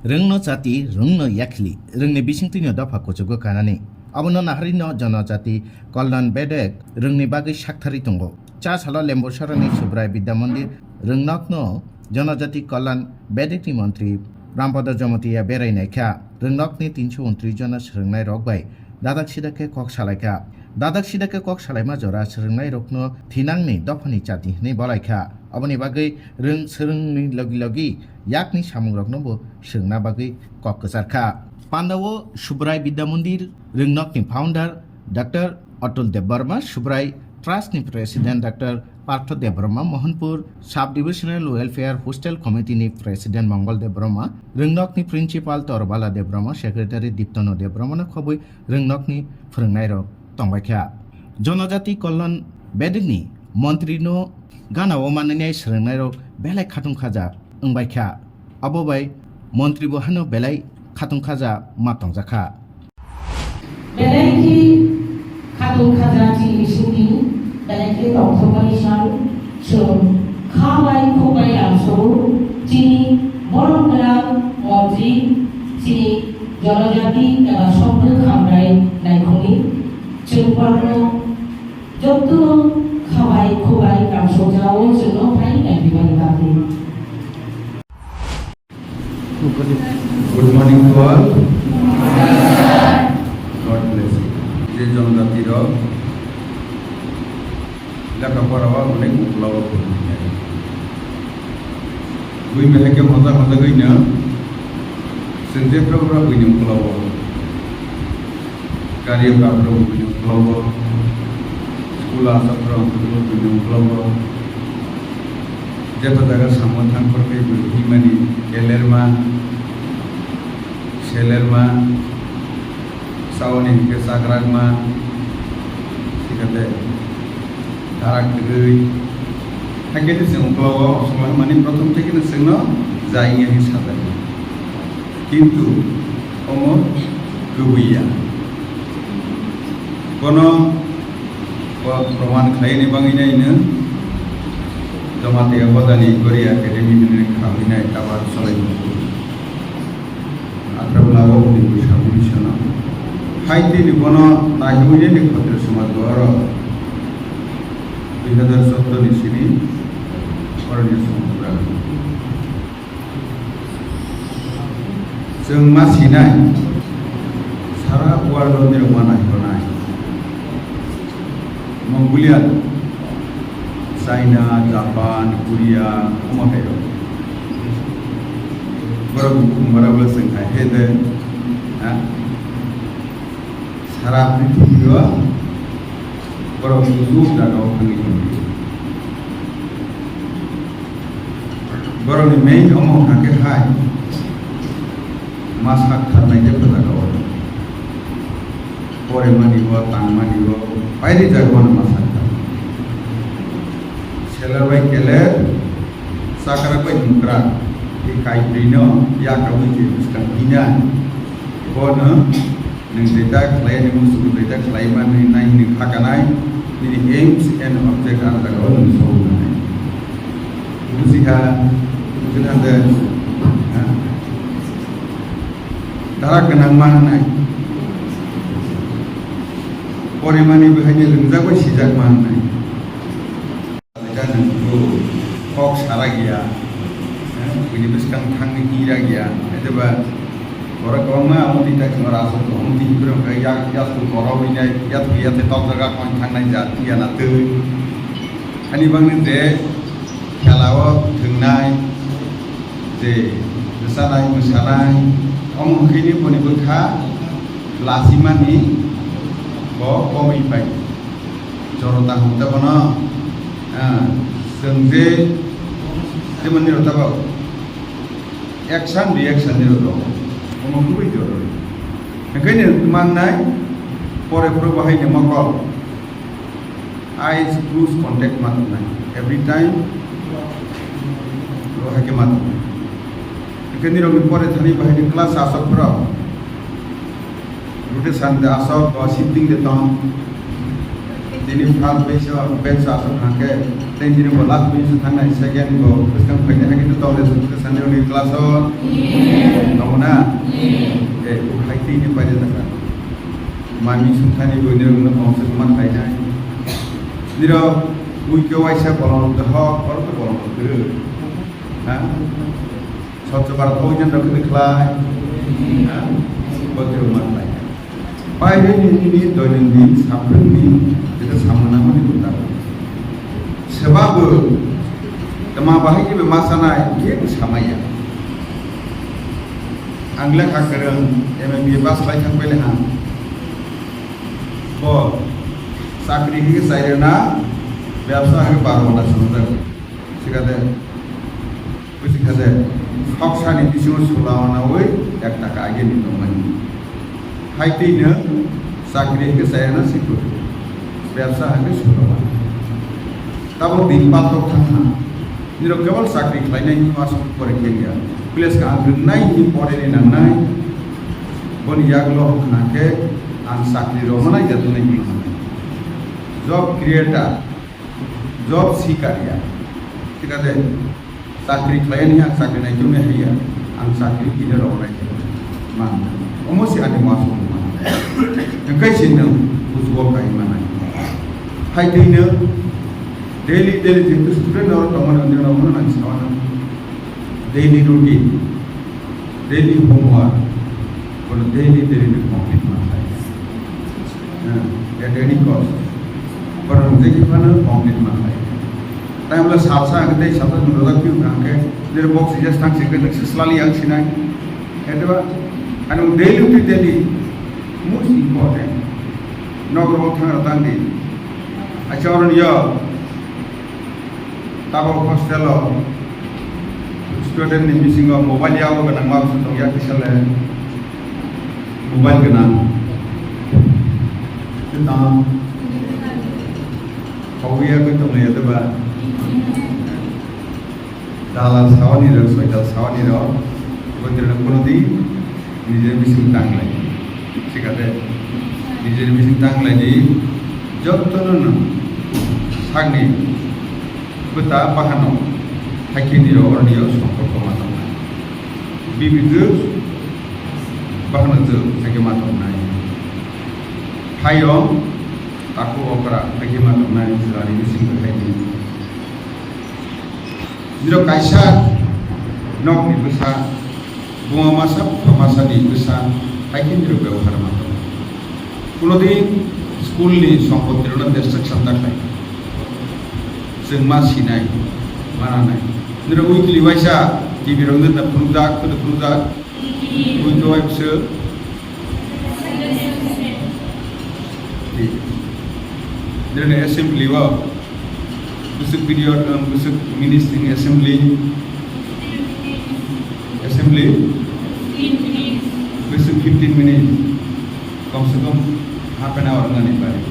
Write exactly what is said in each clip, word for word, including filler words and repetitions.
Rwngno jati, rwngno yakhli, rwngni bisingtwino dopha kuchugo kanani. Abono naharino Jonojati Kalyan Bedek rwngni bagwi saktharwi tongo. Cha salo Lembusarani Subrai Bidya Mandir rwngnokno Jonojati Kalyan Bedekni montri Rampada Jamatia berai naikha. Rwngnokni tinso untris jona swrwngnairok bai dadak sidak khe kok salaikha. Dadak sidak khe kok salaima jora swrwngnairokno thinangni dophani chati hwnwi bolaikha. Aboni bagwi rwng swrwngni logi logi yakni samungrokno bo swrwngna bagwi kok kwcharkha. Pandao Subrai Bidya Mandir rwngnokni founder Doctor Atul Debbarma, Subrai Trust ni President Doctor Partho Debbarma, Mohanpur Sub Divisional Welfare Hostel Committee ni President Mongol Debbarma, rwngnokni Principal Torbala Debbarma, Secretary Diptono Debbarma no khobwi rwngnokni phwrwngnairok tongbaikha. Jonojati Kalyan Bedekni montrino ganao manwinai swrwngnairok belai khatung khaja wngbaikha. Abo bai montri bo hano belai khatung khaja ma tongjakha. Belai khe khatung khaja chini bisingtwi, belai khe tongthokmani sal, chwng kha bai khuk bai rang sogo, chini borom gwnang montri, chini Jonojati eba Sopru Khamrai Naikhungni, chwng borokno jotono kha bai khuk bai rang sokjao chwngno phai naiphaimani bagwi. Good morning to all. God bless you. Je jonojati rok lekha pora o onek uklao phwrwngya. Bui belai khe hoja hoja gwi no chwng je phra phra bui ni uklao. Gari o kaphra bui ni uklao, school o asok rok bui ni uklao, jeba jaga samo thang phor khe bui himani kelerma, selerma, saoni hwnkhe chakrakma, thikhade darak kwrwi. Hakhe chwng uklao o mani prothom thekeno chwngno jai wngya hwnwi sajak. Kintu omo kwbwi ya. Bono bo proman khlaini bagwi naino Jamatia hojani Gori Academy hwnwi khamwi nai tabuk salai tongo. Athra bwla o hwnwi bwsa bwrwi sano. Hai tini bono naiwi nini khotro samaj bo oro dui hazar choudo ni simi oroni samaj bwrwi. Chwng ma sinai, sara world o nirok ma naikolnai. Mongolia, China, Japan, Korea, omo hai rok. Borok bukhuk mara bo chwng hai khe de, ha? Sara prithibi o borok kuchuk jaga o thangwi tongwi. Borokni main omo hwnkha khe hai ma sak tharnai jepho jaga o. Poremani o, tangmani o, bairi jaga o ma sak tharnai. Seler bai keler, chakrak bai nukrak, tei kaibrwi no yakarwi je bwskang hina. Bono Nwng jeita khlai, ani muchungo jeita khlai manwi nai hwnwi kha kanai, nini aims and object ang jaga o nwng sobo nanai. Buji kha, buji kha de, ha? Dara gwnang ma wngnai. Porimani bwhaini rwngjak bai sijak ma wngnai. Kok sara gya, eh, bini bwskang thangwi hira gya, ete ba borok kwbangma omo twi tak swngo raso, omo twi borok khe yak, yak tu borok winai, yak tu yak tu tok jaga kon thangnai jat ya na twi. Ani bangni je khela o thwngnai, je bwsanai, mwsanai, omo hwnkhe ni boni bwkha lasimani bo komwi pai. Joro tamo tei bono, ah, chwng je, jemon nirok tabok action reaction nirok tongo, omo kwrwi joro. Hwnkhe ni mangnai, pore phuru bo hai ni mokol, eyes close contact ma tongnai, every time bo hai khe ma tongnai. Hwnkhe nirok ni pore thani bo hai ni class asok phuru. Rotation de asok, o shifting de tong. Tini first bench o, bench o asok hangke, tei tini bo last bench o thangnai, second bo bwskang phainai, hake to tong de, rotation de class o. Tamo Ini paida taka. Mami sungthani bui nirok no kongsa koma khainai. Nirok ui ke waisa bolong de hok, oro to bolong de kwrwi. Ha? Swchh Bharat Abhiyan rok kwrwi khlai. Ha? Bo tiro ma khlai. Pai re ni ni doinondin saprwngni jeta samung nangmani bwtang. Sebabo tama bahai khe ma sanai, khe samaya. Ang lekha kwrwng, M A B A pass khlai thang paile ha. Bo chakri hwnkhe chai rwna, byabsa hwnkhe baro ghonta swnamjak. Sikade, busikade, hoksani bisingo sula wanawi ek taka agini tongmani. Hai twi no chakri hwnkhe chai rwna sikhu. Byabsa hwnkhe sula wana. Tabuk din patok thang ha. Nirok kebal chakri khlainai hwnwi uansuk pore khe ya. Please ka ang rwngnai hwnwi pore ni nangnai. Boni yagulo hwnkha khe ang chakri rwmanai jatwi nai hwnwi nangnai. Job creator, job seeker ya. Thik ase? Chakri khlainai ang chakri naituknai hai ya. Ang chakri khe rwngnai. Man. Omo se ani uansuk man. Engkai se nwng ujwal kai manai. Hai twi no daily, daily jehetu student oro tongmani, onde no omo nang sawana. Daily routine, daily homework, kono daily, daily no complete ma khai. Hmm, at any cost. Kono je ki phano complete ma khai. Tai amla salsa ang tei salsa nwng rwjak phiya hwnkhe, nini box just thang se, nini se slali ang sinai. Ete ba, ano daily to daily, most important. Nok rok thang rok tang di. Acha oron yo. Tabok hostel o student ni bisingo mobile yago gwnang ma bwswk tongya kisa le mobile gwnang. Tamo. Kogwi ya kwi tongya de ba. Dalal sawani rok, soi dal sawani rok, boitrano kono di nijor bising tanglai. Sikate nijor bising tanglai di, jottono no sakni bwta bahano haikhe nirok oroni o sompok ma tongnai. Bibi jwk bahano jwk haikhe ma tongnai. Hayong takhuk okra haikhe ma tongnai, jwlani bising haikhe. Nirok kaisa nokni bwsa, buma masa, bupha masani bwsa, hai khe nirok bebohar ma tongo. Kuno din school ni sompoti rokno destruction ta khlai. Chwng ma sinai, ma nanai. Nirok weekly waisa T V rok nirna phunukjak, phunuk phunukjak. Ui to ai bwswk. Nini assembly o bwswk period, um, bwswk minutes ni assembly? Assembly bwswk fifteen minutes, kom se kom half an hour wngani pari.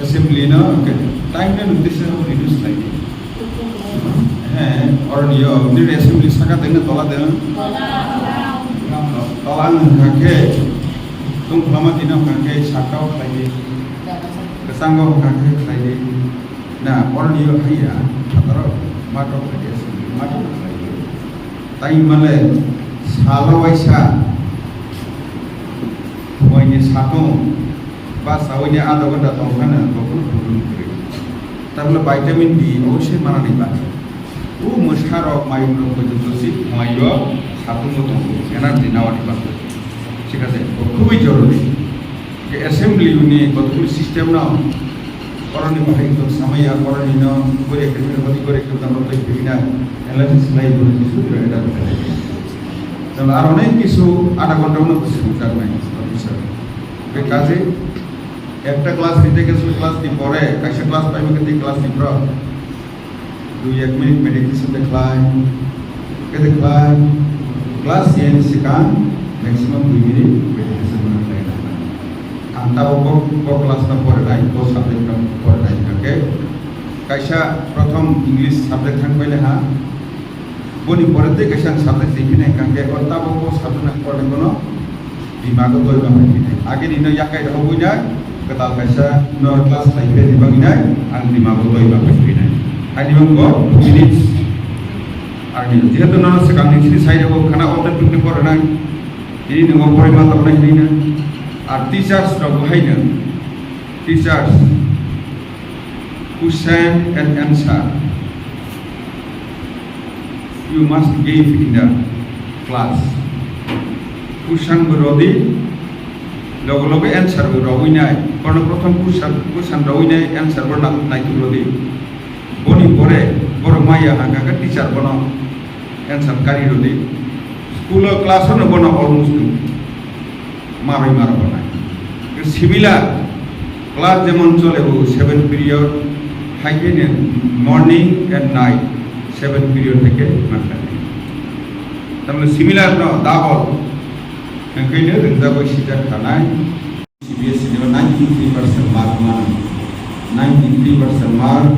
Assembly no, okay, time no nung tisa reduce lai. He, oroni yo, nini assembly saka deng na tola deng? Tola. Tola wngkha khe, tungphla ma tino wngkha khe saka o khlai di. Kwchango wngkha khe khlai di. Na, oroni yo haiya, phataro matok khlai di assembly, matok khlai di. Tai male salo waisa, phuaini satung, ba sawi ni adha ghonta tong phano bo phano problem kwrwi. Tabole vitamin D oboisoi manani bagwi. O mwsarok, mayungrok porjonto si phuaio satungo tongo, energy nawani bagwi. Thik ase, bo khubui jorori. Je assembly ni kotokni system no, oroni bahai to samaya, oroni no gori ekdom, gori ekdom, tei bini analysis lai, gori kisu, gori ekdom. Tabole aro onek kisu adha ghonta uno kusi songchak nai, officer. Be kaje ekta class rite gese class ni pore, kaisa class pai mukhe tei class ni pro. Dui ek minute meditation de khlai, kede khlai, class ni sikang maximum dui minute meditation de khlai. Ang tabo bo, bo class no pore nai, bo subject no pore nai, okay? Kaisa prothom English subject thang paile ha, boni pore tei kaisa ang subject twi phinai hwnkha khe, o tabuk o subject ang pornai bono dimago doi ma phai phinai. Agini no yakai rw hwnwi nai, kwtal kaisa no class lai phe ni bagwi nai, ang dimago doi ma phai phinai. Ani bo two minutes. Ani jehetu nono swkang ni sini sai rw khana o tei twi pornai. Tini nwngo poima toknai hinwi no. Ar teachers rok bo haino, teachers, question and answer you must give in the class. Question bo rodi, logo logo answer bo rogwi nai. Kono prothom question, question rogwi nai, answer bo na-, naituk rodi. Boni pore borok maya hangka khe teacher bono answer kari rodi. School o class o no bono almost maroi maro bonai. Similar class jemon chole bo seven period, hai khe ne morning and night seven period hai khe manka. Tamle similar no double, hingkhe ne ringjagoi sijak tanai. C B S E ni o ninety three percent mark mano, ninety three percent mark,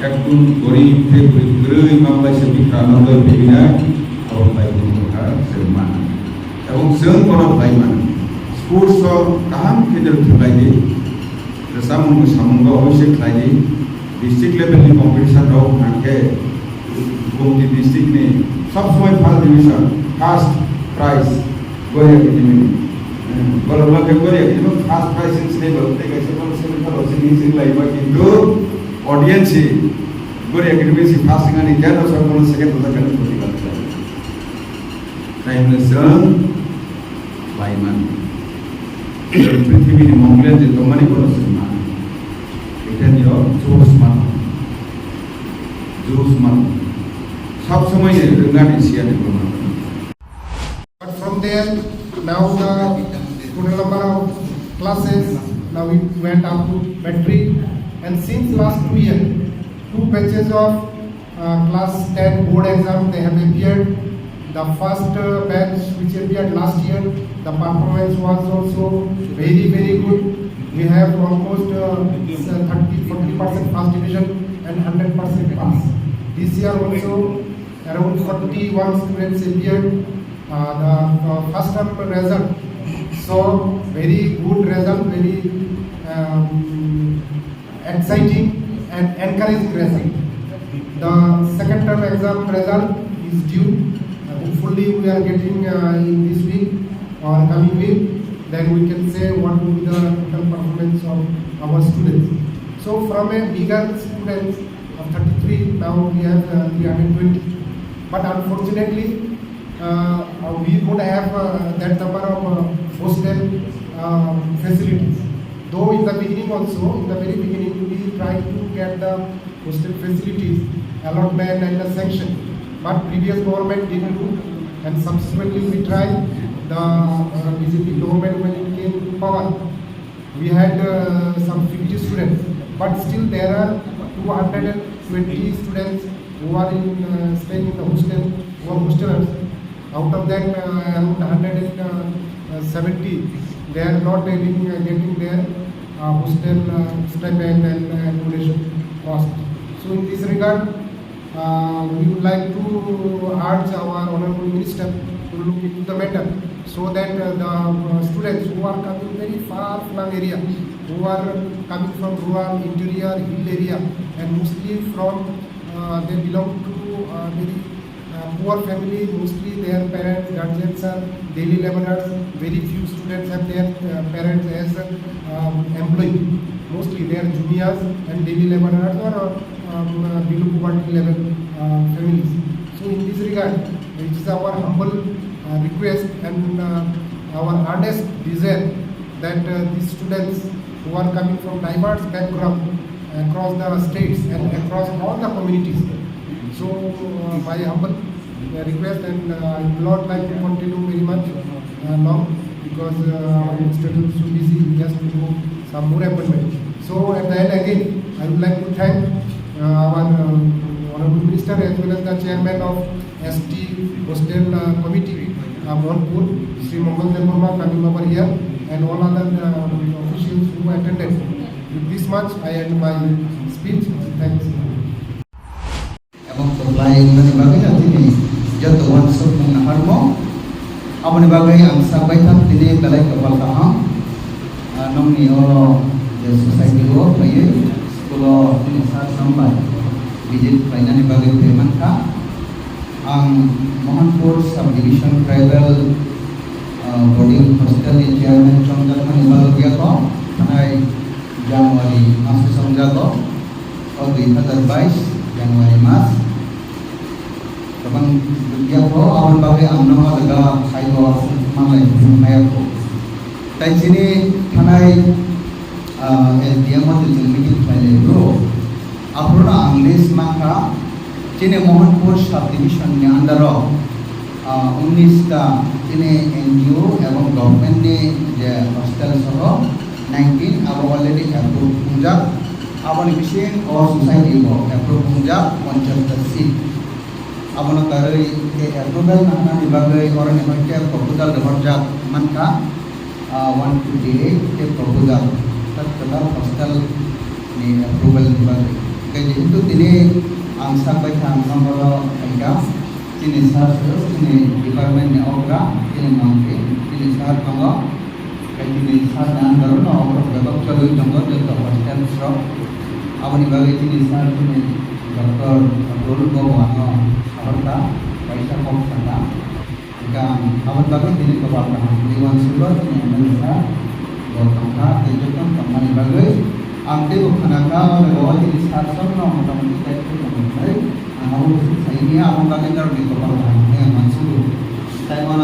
ekdom gorib tei gorib kwrwi mamlai se bikra no doi phaibina, abo bai bini bwkha se mano. Ebong chwng bono khlai mano. Sports o kaham khe dol khlai di, rwchapmung mwsamung bo oboise khlai di. District level ni competition rok hwnkhe Gumti district ni sob somoi first division, first prize, Gori Academy ni. Hmm, borok lok khe Gori Academy first prize ni sini borok tei kaisa borok second third rok sini sini lai ba, kintu audience si Gori Academy si first wngani, keno sor bono second rwjak kani protibad khlai. Tai hwnwi chwng khlai mano. Chwng prithibi ni monglen je tongmani bono chwng mano. Ekhani o juice mano. Juice mano. Sob somoi ni rwngani siyani bono. But from there, now the total number of classes, now it went up to matric. And since last two years, two batches of uh, class ten board exam, they have appeared. The first uh, batch which appeared last year, the performance was also very, very good. We have almost uh, s- uh, thirty, forty percent first division and hundred percent pass. This year also, around forty-one students appeared. Uh, the uh, first term result, so very good result, very um, exciting and encouraging result. The second term exam result is due. Uh, hopefully, we are getting uh, in this week or coming week. Then we can say what will be the total performance of our students. So, from a bigger students of thirty-three, now we have uh, three hundred twenty. But unfortunately, uh, uh, we don't have uh, that number of uh, hostel uh, facilities. Though in the beginning also, in the very beginning, we tried to get the hostel facilities, allotment and the sanction. But previous government didn't do, and subsequently we tried the uh, B J P government when it came to power. We had uh, some fifty students, but still there are two hundred twenty students who are in, uh, staying in the hostel, who are hostelers. Out of that, uh, around hundred and seventy, they are not getting, uh, getting their uh, hostel uh, stipend and uh, accommodation cost. So in this regard, uh, we would like to urge our honorable minister to look into the matter so that uh, the uh, students who are coming very far flung area, who are coming from rural, interior, hill area, and mostly from uh, they belong to uh, very uh, poor family, mostly their parents, guardians are daily laborers. Very few students have their uh, parents as um, employee. Mostly they are juniors and daily laborers or uh, um, uh, below poverty level uh, families. So in this regard, it is our humble uh, request and uh, our earnest desire that uh, these students who are coming from diverse background across the states and across all the communities. So, uh, my humble uh, request, and uh, I would not like to continue very much uh, long because uh, our minister is so busy, he has to do some more appointment. So, at the end again, I would like to thank uh, our uh, honorable minister as well as the chairman of S T hostel uh, committee, uh, Mohanpur, Sri Mangal Debbarma coming over here, and all other uh, officials who attended. With this much, I end my speech. Thanks. Ebong kwplai wngnani bagwi no tini joto uansuk mung naharmo. Aboni bagwi ang sak baithang tini belai kwpal kaham. Ah, nokni oro je society o phaiwi school o tini sak sambai visit khlainani bagwi phai mankha. Ang Mohanpur Subdivision Tribal Ah, boarding hostel ni chairman chongjakmani balok yago, thanai January maso chongjago, o dui hazar bais January mas. Kwbang yago, aboni bagwi ang no o jaga phaibo manlai phunuknai yago. Tai chini thanai, ah, S D M o chwng meeting khlailai bro. Aphuru ang list mankha, chini Mohanpur subdivision ni under o, ah, unis ta chini N G O ebong government ni je hostel soho nineteen abo already approve wngjak. Aboni bising o society bo approve wngjak ponchash ta seat. Abono karwi tei approval nahnani bagwi oroni hoite proposal rohorjak mankha, ah, one twenty eight tei proposal, tak kwtal hostel ni approval ni bagwi. Tei jehetu tini ang sak bai kha, ang nokolo phaikha, chini sir, chini department ni okra, chini mantri, chini sir tongo. Tei chini sir ni under no oborok bebak cholwi tongo, joto hostel rok. Aboni bagwi chini sir chini Doctor Abdul bo bo ano sabar kha, kaisa kok sakha. Hingkhe ang aboni bagwi chini kopal kaham hwnwi uansukgo chini M L A sir bo tongkha, tei joto tongmani bagwi ang teibo khna kha, o jaga o chini sir songno motamoti kaitor tongo hwnwi ang abo bwswk sai manya, aboni bagwi norokni kopal kaham hwnwi ang uansugo. Tei mano